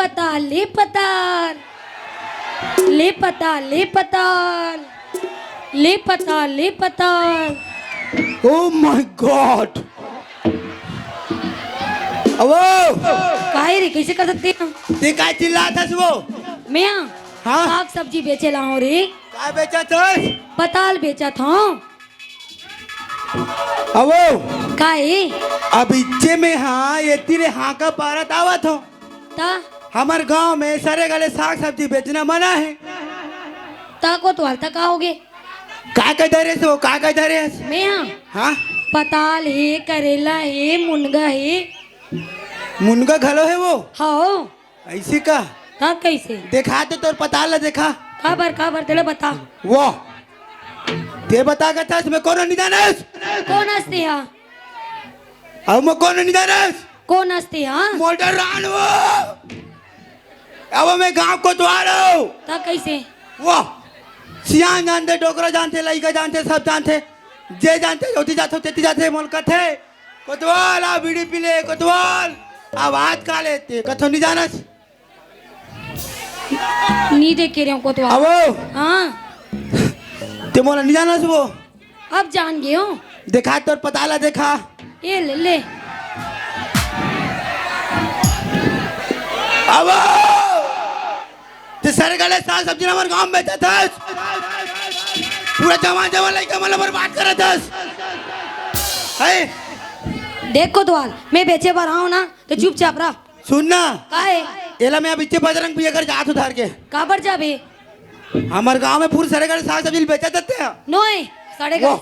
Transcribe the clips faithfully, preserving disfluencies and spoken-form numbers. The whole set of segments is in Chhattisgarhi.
पताल, ले पताल, ले पताल, ले पताल, ले पताल, ले पताल। Oh my God! अवो! काहे रे, कैसे कर सकते हैं? ते काय चिल्लात हस वो? मैं हाँ? हाँ? साग सब्जी बेचे ला हूँ रे। काय बेचत हस? पताल बेचत हूँ। अवो! काहे? अब इच्चे में हाँ, एती ले हाँका पारत आवत हो। ता? हमर गांव में सरे गले साग सब्जी बेचना मना है। ता कोतवाल, ता का होगे? का का धरे हस वो, का का धरे हस? मैं हाँ? हाँ? पताल हे, करेला हे, मुनगा हे। मुनगा घलो हे वो? हाँ। ऐसे का? ता कैसे? देखा तो तोर पताल ला देखा। काबर, काबर, तेला बता। वो। ते बता के था, इसमें कौन नहीं जाने? कौन हंसते हैं? अब मैं कौन नहीं जाने? कौन हंसते हैं? मोटर रान वो। अब मैं गांव कोतवाल हूँ। ता कैसे? वो। सियान जानते, डोकरा जानते, लइका जानते, सब जानते। जे जानते, ओती जाते, तेती जाते, मोल कथे। कोतवाल, आ बीड़ी पी ले, कोतवाल। आ बात का लेते, कथो नहीं जानस। नहीं देख के रहे हो कोतवाल। अवो। हाँ। ते मोला नहीं जानस वो। अब जान गए हो। देखा तोर पताल ला देखा। ये ले, ले। अवो। ते सरे गले साग सब्जी हमर गांव में बेचत हस। पूरा जवान जवान लइका मन ला बर्बाद करत हस। है? देख कोतवाल, मैं बेचे बर आऊँ ना, तो चुपचाप रह। सुन ना। काहे? एला मैं अब इच्चे बजरंग भैया कर जात उधार के। काबर जाबे? हमर गांव में पूरा सरे गले साग सब्जी बेचत हस ते। नोए, सड़े गले। वो।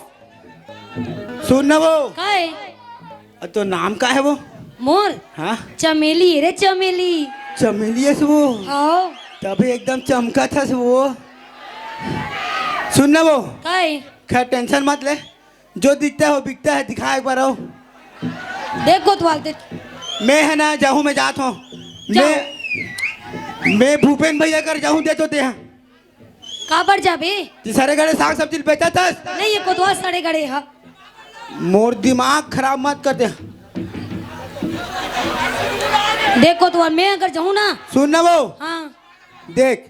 सुन ना वो। काहे? अ, तो नाम का है वो? मोर? हाँ? चमेली रे, चमेली। चमेली है वो? हाँ। तभी एकदम चमका था वो। सुन ना वो। काहे? खैर, tension मत ले, जो दिखता है वो बिकता है, दिखा एक बार आओ। देख कोतवाल, देख। मैं है ना, जाहूँ, मैं जात हूँ। जाओ। मैं, मैं भूपेन भैया कर जाहूँ, दे तो दे। काबर जाबे? ते सड़े गड़े साग सब्जी ल बेचत हस? नहीं, ये कोतवाल सड़े गड़े ह। मोर दिमाग खराब मत कर दे। देख कोतवाल, मैं अगर जाहूँ ना। सुन ना वो। हाँ। देख,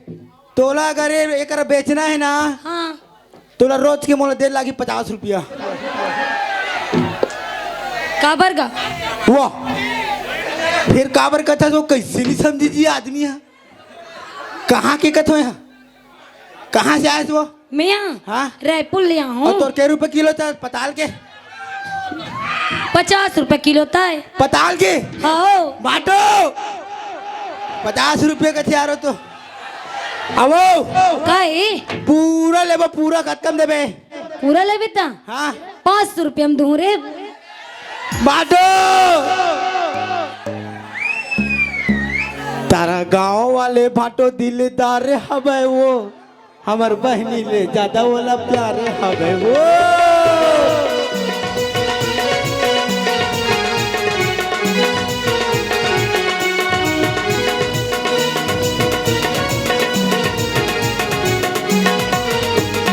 तोला अगर ये, एकर बेचना है ना, हाँ। तोला रोज के मोला दे लागी पचास रुपया। काबर गा? वो। फिर काबर कहता तो कैसे नहीं समझी जी आदमी है? कहाँ के कथो यहाँ? कहाँ से आयस वो? मैं यहाँ हाँ? रायपुर ले आऊँ। और तोर के रुपए किलो था पताल के? पचास रुपए किलो था। पताल के? हाँ। बाटो। पचास रुपए का थियारो तो। अवो। का है? पूरा लेबो, पूरा कतकम देबे? पूरा लेबे ता? हाँ। पाँच सौ रुपया में दूँ रे। बाटो। तारा गांव वाले भाटो दिलदार हवे वो, हमर बहनी ले ज्यादा वाला प्यार हवे वो।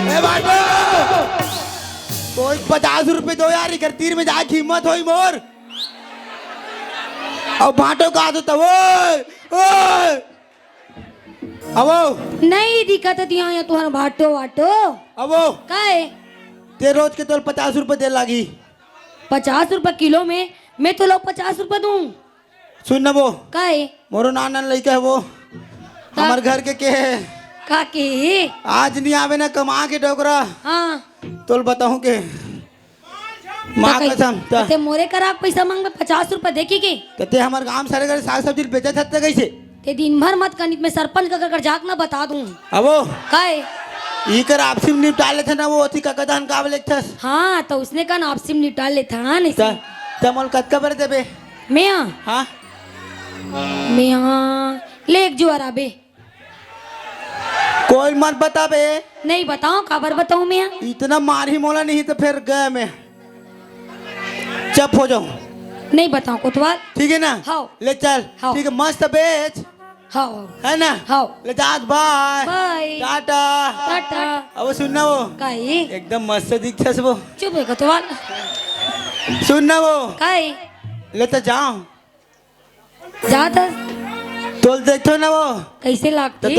ए भाटो, कोई पचास रुपए दो यार, इकर तीर में जाए की हिम्मत होई मोर। अब भाटो का तो तब, ओए, ओए। अवो। नहीं दिखत दिया या तुहर भाटो वाटो। अवो। काय? ते रोज के तोल पचास रुपए दे लागी। पचास रुपए किलो में मैं तो लोग पचास रुपए दूं। सुन न वो। काय? मोरो नान नान लइका है वो। का? हमर घर के के है? का के? आज नहीं आवे ना कमा के डोकरा। हाँ। तोल बताऊं के? माँ त कही, कसम, त ते मोरे करा पैसा मांगबे, पचास रुपया देखी के? त ते हमर गांव सारे घर साग सब्जी बेचत हस त कैसे? ते दिन भर मत कनित, मैं सरपंच का कर जाक ना बता दूं। अबो। काय? इकर आपसी में निपटा लेथे ना, वो अति का कदन का लेथस। हाँ, त उसने का ना आपसी में निपटा लेथा, हाँ, नहीं त, से। त मोल कतका बर देबे? मैं हाँ? हाँ? मैं हाँ, ले एक जुआर आबे। कोई मत बताबे। नहीं बताओ, काबर बताऊं मैं? इतना मारही मोला नहीं तो फिर गए मैं। चुप हो जाऊं। नहीं बताओ कोतवाल। ठीक है ना? हाँ। ले चल। हाँ। ठीक है, मस्त बेच। हाँ। है ना? हाँ। ले जात, बाय। बाय। टाटा। टाटा। अब सुन ना वो। काई? एकदम मस्त दिखथस वो। चुप है कोतवाल। सुन ना वो। काई? ले तो जाओ। जात हस? तोल देखो ना वो। कैसे लागथे?